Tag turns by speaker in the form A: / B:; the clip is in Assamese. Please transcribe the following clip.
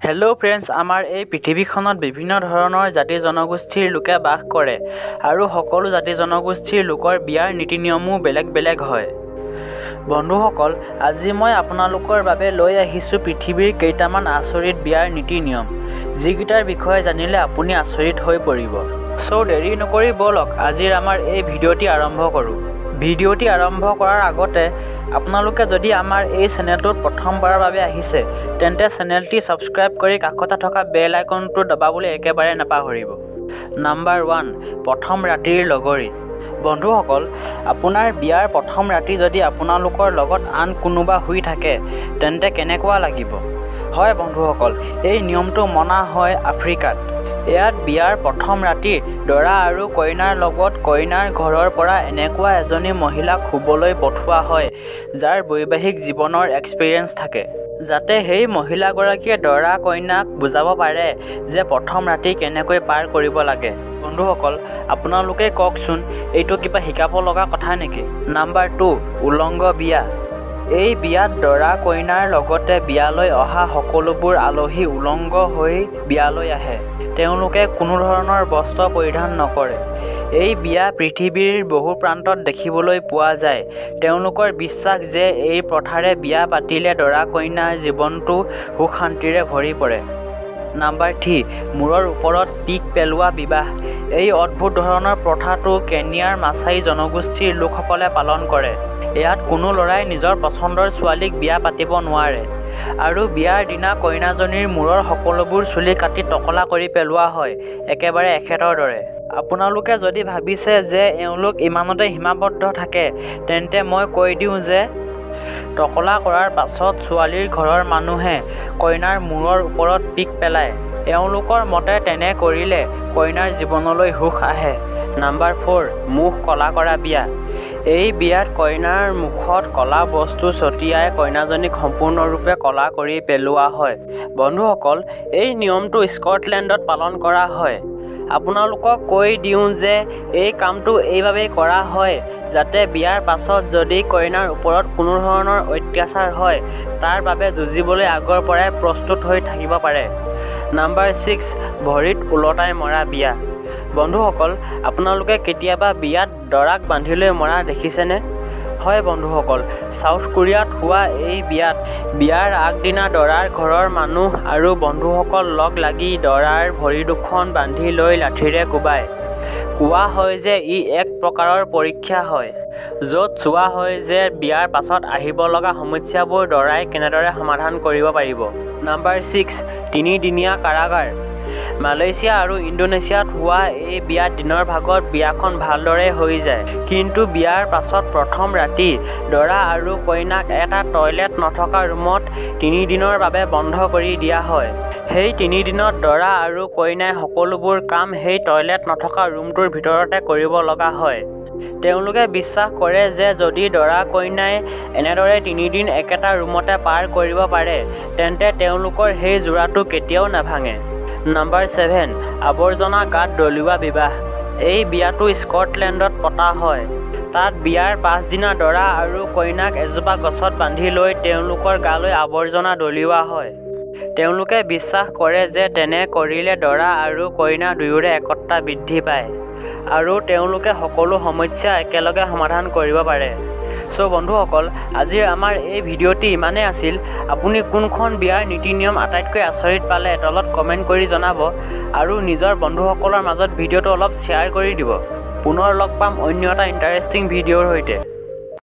A: হেল্ল' ফ্ৰেণ্ডছ, আমাৰ এই পৃথিৱীখনত বিভিন্ন ধৰণৰ জাতি জনগোষ্ঠীৰ লোকে বাস কৰে আৰু সকলো জাতি জনগোষ্ঠীৰ লোকৰ বিয়াৰ নীতি নিয়মো বেলেগ বেলেগ হয়। বন্ধুসকল, আজি মই আপোনালোকৰ বাবে লৈ আহিছোঁ পৃথিৱীৰ কেইটামান আচৰিত বিয়াৰ নীতি নিয়ম, যিকেইটাৰ বিষয়ে জানিলে আপুনি আচৰিত হৈ পৰিব। চ' দেৰি নকৰি ব'লক আজিৰ আমাৰ এই ভিডিঅ'টি আৰম্ভ কৰোঁ। ভিডিঅ'টি আৰম্ভ কৰাৰ আগতে আপোনালোকে যদি আমাৰ এই চেনেলটোত প্ৰথমবাৰৰ বাবে আহিছে তেন্তে চেনেলটি ছাবস্ক্ৰাইব কৰি কাষতে থকা বেল আইকনটো দবাবলৈ একেবাৰে নাপাহৰিব। নাম্বাৰ 1, প্ৰথম ৰাতিৰ লগৰী। বন্ধুসকল, আপোনাৰ বিয়াৰ প্ৰথম ৰাতি যদি আপোনালোকৰ লগত আন কোনোবা শুই থাকে তেন্তে কেনেকুৱা লাগিব? হয় বন্ধুসকল, এই নিয়মটো মনা হয় আফ্ৰিকাত। ইয়াত বিয়াৰ প্ৰথম ৰাতি দৰা আৰু কইনাৰ লগত কইনাৰ ঘৰৰ পৰা এনেকুৱা এজনী মহিলাক শুবলৈ পঠোৱা হয় যাৰ বৈবাহিক জীৱনৰ এক্সপিৰিয়েঞ্চ থাকে, যাতে সেই মহিলাগৰাকীয়ে দৰা কইনাক বুজাব পাৰে যে প্ৰথম ৰাতি কেনেকৈ পাৰ কৰিব লাগে। বন্ধুসকল, আপোনালোকে কওকচোন, এইটো কিবা শিকাব লগা কথা নেকি? নাম্বাৰ 2, উলংগ বিয়া। এই বিয়াত দৰা কইনাৰ লগতে বিয়ালৈ অহা সকলোবোৰ আলহী উলংগ হৈ বিয়ালৈ আহে। তেওঁলোকে কোনো ধৰণৰ বস্ত্ৰ পৰিধান নকৰে। এই বিয়া পৃথিৱীৰ বহু প্ৰান্তত দেখিবলৈ পোৱা যায়। তেওঁলোকৰ বিশ্বাস যে এই প্ৰথাৰে বিয়া পাতিলে দৰা কইনাৰ জীৱনটো সুখ শান্তিৰে ভৰি পৰে। নাম্বাৰ 3, মূৰৰ ওপৰত পিক পেলোৱা বিবাহ। এই অদ্ভুত ধৰণৰ প্ৰথাটো কেনিয়াৰ মাছাই জনগোষ্ঠীৰ লোকসকলে পালন কৰে। ইয়াত কোনো ল'ৰাই নিজৰ পচন্দৰ ছোৱালীক বিয়া পাতিব নোৱাৰে আৰু বিয়াৰ দিনা কইনাজনীৰ মূৰৰ সকলোবোৰ চুলি কাটি টকলা কৰি পেলোৱা হয়, একেবাৰে এখেতৰ দৰে। আপোনালোকে যদি ভাবিছে যে এওঁলোক ইমানতে সীমাবদ্ধ থাকে, তেন্তে মই কৈ দিওঁ যে টকলা কৰাৰ পাছত ছোৱালীৰ ঘৰৰ মানুহে কইনাৰ মূৰৰ ওপৰত পিক পেলায়। এওঁলোকৰ মতে তেনে কৰিলে কইনাৰ জীৱনলৈ সুখ আহে। নাম্বাৰ 4, মুখ কলা কৰা বিয়া। এই বিয়াত কইনাৰ মুখত কলা বস্তু ছটিয়াই কইনাজনীক সম্পূৰ্ণৰূপে কলা কৰি পেলোৱা হয়। বন্ধুসকল, এই নিয়মটো স্কটলেণ্ডত পালন কৰা হয়। আপোনালোকক কৈ দিওঁ যে এই কামটো এইবাবেই কৰা হয় যাতে বিয়াৰ পাছত যদি কইনাৰ ওপৰত কোনো ধৰণৰ অত্যাচাৰ হয় তাৰ বাবে যুঁজিবলৈ আগৰ পৰাই প্ৰস্তুত হৈ থাকিব পাৰে। নাম্বাৰ 6, ভৰিত ওলটাই মৰা বিয়া। বন্ধুসকল, আপোনালোকে কেতিয়াবা বিয়াত দৰাক বান্ধি লৈ মৰা দেখিছেনে? হয় বন্ধুসকল, চাউথ কোৰিয়াত হোৱা এই বিয়াত বিয়াৰ আগদিনা দৰাৰ ঘৰৰ মানুহ আৰু বন্ধুসকল লগ লাগি দৰাৰ ভৰি দুখন বান্ধি লৈ লাঠিৰে কোবায়। কোৱা হয় যে ই এক প্ৰকাৰৰ পৰীক্ষা হয়, য'ত চোৱা হয় যে বিয়াৰ পাছত আহিব লগা সমস্যাবোৰ দৰাই কেনেদৰে সমাধান কৰিব পাৰিব। নাম্বাৰ 6, তিনিদিনীয়া কাৰাগাৰ। মালয়েছিয়া আৰু ইণ্ডোনেছিয়াত হোৱা এই বিয়াত দিনৰ ভাগত বিয়াখন ভালদৰে হৈ যায়, কিন্তু বিয়াৰ পাছত প্ৰথম ৰাতি দৰা আৰু কইনাক এটা টয়লেট নথকা ৰুমত তিনিদিনৰ বাবে বন্ধ কৰি দিয়া হয়। সেই তিনিদিনত দৰা আৰু কইনাই সকলোবোৰ কাম সেই টয়লেট নথকা ৰুমটোৰ ভিতৰতে কৰিব লগা হয়। তেওঁলোকে বিশ্বাস কৰে যে যদি দৰা কইনাই এনেদৰে তিনিদিন একেটা ৰুমতে পাৰ কৰিব পাৰে তেন্তে তেওঁলোকৰ সেই যোৰাটো কেতিয়াও নাভাঙে। নাম্বাৰ 7, আৱৰ্জনা গাত দলিওৱা বিবাহ। এই বিয়াটো স্কটলেণ্ডত পতা হয়। তাত বিয়াৰ পাছদিনা দৰা আৰু কইনাক এজোপা গছত বান্ধি লৈ তেওঁলোকৰ গালৈ আৱৰ্জনা দলিওৱা হয়। তেওঁলোকে বিশ্বাস কৰে যে তেনে কৰিলে দৰা আৰু কইনা দুয়োৰে একতা বৃদ্ধি পায় আৰু তেওঁলোকে সকলো সমস্যা একেলগে সমাধান কৰিব পাৰে। চ' বন্ধুসকল, আজিৰ আমাৰ এই ভিডিঅ'টি ইমানেই আছিল। আপুনি কোনখন বিয়াৰ নীতি নিয়ম আটাইতকৈ আচৰিত পালে তলত কমেণ্ট কৰি জনাব আৰু নিজৰ বন্ধুসকলৰ মাজত ভিডিঅ'টো অলপ শ্বেয়াৰ কৰি দিব। পুনৰ লগ পাম অন্য এটা ইণ্টাৰেষ্টিং ভিডিঅ'ৰ সৈতে।